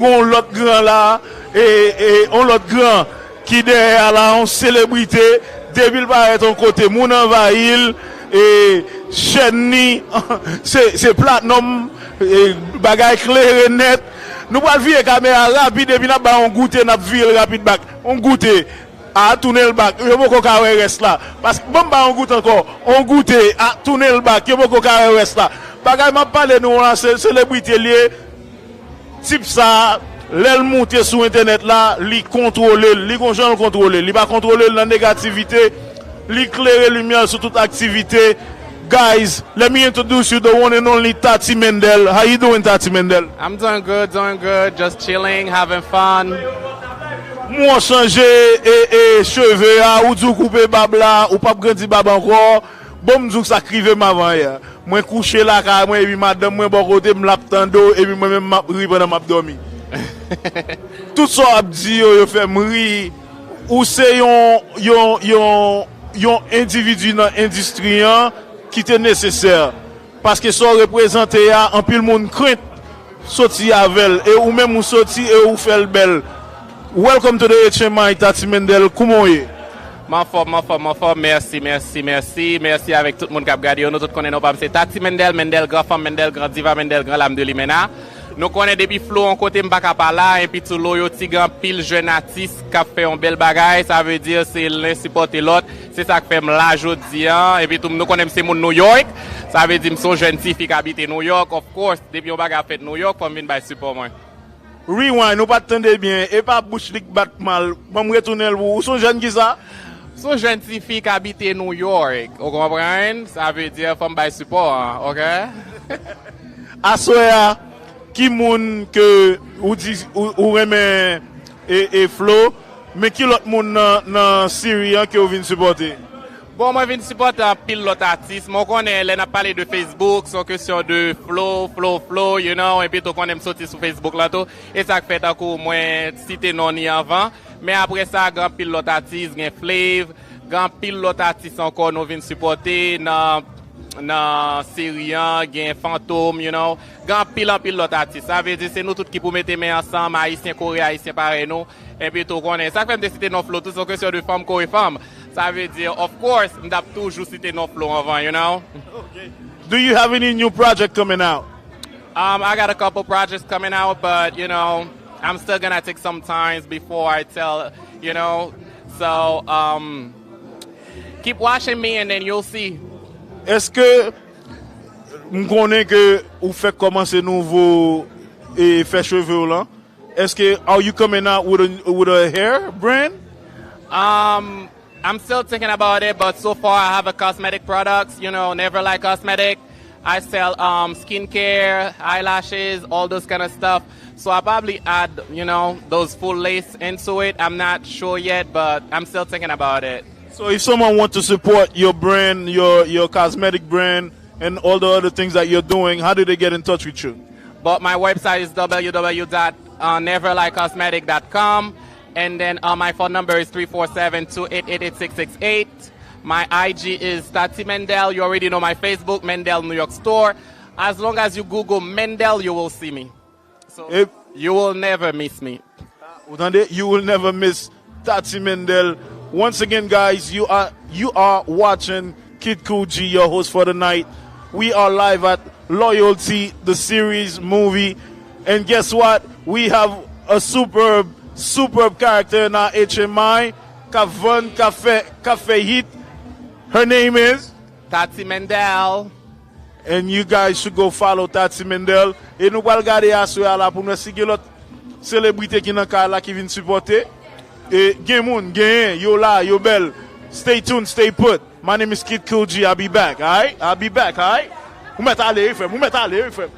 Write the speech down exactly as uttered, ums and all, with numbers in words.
Gon lòt gran la, e, e, on lòt gran ki dèyè a la, on selebrite, depi l parèt on kote, moun anvayi l, e, chèn ni, se, se platnòm, e, bagay klere nèt. Nou pral vire kamera rapid, epi n ap bay on goute, n ap vire l rapid bak. On goute, a, tounen l bak, yo poko ka wè rès la. Paske, ban m bay on goute ankò, on goute, a, tounen l bak, yo poko ka wè rès la. Bagay m ap pale nou an, se selebrite l ye. Tip sa, lè l moute sou entènèt la, li kontwole l. Li gon jan l kontwole l. Li pa kontwole l nan negativite. Li klere limyè l sou tout aktivite. Guys, let me introduce you the one and only Tati Mendel. How you doing, Tati Mendel? I'm doing good, doing good, just chilling, having fun. Mwen chanje e, e cheve a, ou di w koupe bab la, ou p ap grandi bab ankò. Bon, m di w sa k rive m avan yè. Mwen kouche lakay mwen epi madanm mwen bò kote m l ap tande w epi mwen menm m ap ri pandan m ap dòmi. Tout sa w ap di yo, yo fè m ri. Ou se yon, yon, yon, yon endividi nan endistri an ki te nesesè. Paske sa w reprezante a, anpil moun krent soti avè l. E ou menm ou soti e ou fè l bèl. Welcome to the H M I, Tati Mendel. Kouman w ye? M anfòm, m anfòm, m anfòm. Mèsi, mèsi, mèsi. Mèsi avèk tout moun k ap gade yo. Nou tout konnen non pa m se Tati Mendel, Mendel gran fanm, Mendel gran diva, Mendel gran lam de limena. Nou konnen depi Flo on kote m pa ka pa la, epi tou Loyalty gen anpil jèn atis k ap fè yon bèl bagay, sa vle di se len sipòte lòt. Se sa k fè m la jodi an. Epi tou nou konnen m se moun New York, sa vle di m se yon jèn tifi k abite New York, of course. Depi yon bagay ap fèt New York, fò m vin bay sipò mwen. Rewind, ou pa t tande byen. E pa bouch li k bat mal. Ban m retounen l pou ou. Ou se yon jèn ki sa? Se yon jèn tifi k abite New York. Ou konprann? Sa vle di fò m bay sipò an, oke? Aswè a, ki moun ke ou di, ou, ou renmen e, e Flo, men ki lòt moun nan, nan seri an ke ou vin sipòte? Bon, mwen vin sipòte anpil lòt atis. Mwen konnen lè n ap pale de Facebook, se yon kesyon de Flo, Flo, Flo, you know, epi tou konnen m soti sou Facebook lan tou. E sa k fè tankou mwen site non ni anvan. Men apre sa, gen anpil lòt atis, gen Flav, gen anpil lòt atis ankò nou vin sipòte nan, nan seri an, gen Fantom, you know. Gen anpil, anpil lòt atis. Sa vle di se nou tout ki pou mete men ansanm, Ayisyen kore Ayisyen parèy nou. Epi tou konnen. Sa k fè m te site non Flo tou, se yon kesyon de fanm kore fanm. Sa vle di, of course, m t ap toujou site non Flo anvan, you know. Do you have any new project coming out? Um, I got a couple projects coming out, but you know, I'm still gonna take some time before I tell, you know. So, um, keep watching me and then you'll see. Èske m konnen ke ou fèk kòmanse nouvo e fè cheve w lan? Èske, are you coming out with a, with a hair brand? Um, I'm still thinking about it, but so far I have a cosmetic products, you know, Never Like Cosmetic. I sell um skincare, eyelashes, all those kind of stuff. So I'll probably add, you know, those full lace into it. I'm not sure yet, but I'm still thinking about it. So if someone want to support your brand, your your cosmetic brand, and all the other things that you're doing, how do they get in touch with you? But my website is www.neverlikecosmetic.com. And then uh, my phone number is three four seven, two eight eight, eight six six eight. My I G is Tati Mendel. You already know my Facebook, Mendel New York Store. As long as you Google Mendel, you will see me. So you will never miss me. Ou tande? You will never miss Tati Mendel. Once again, guys, you are you are watching Kid Cool G, your host for the night. We are live at Loyalty, the series movie. And guess what? We have a superb, superb character in our H M I. Ka vann, ka fè, ka fè hit. Her name is Tati Mendel. And you guys should go follow Tati Mendel. E nou pral gade aswè a la pou nou wè si gen lòt selebrite ki nan kay la ki vin sipòte. E gen moun, genyen, yo la, yo bèl. Stay tuned, stay put. My name is Kid Cool G. I'll be back, alright? I'll be back, alright? Ou mèt ale, wi, frè m. Ou mèt ale, wi, frè m.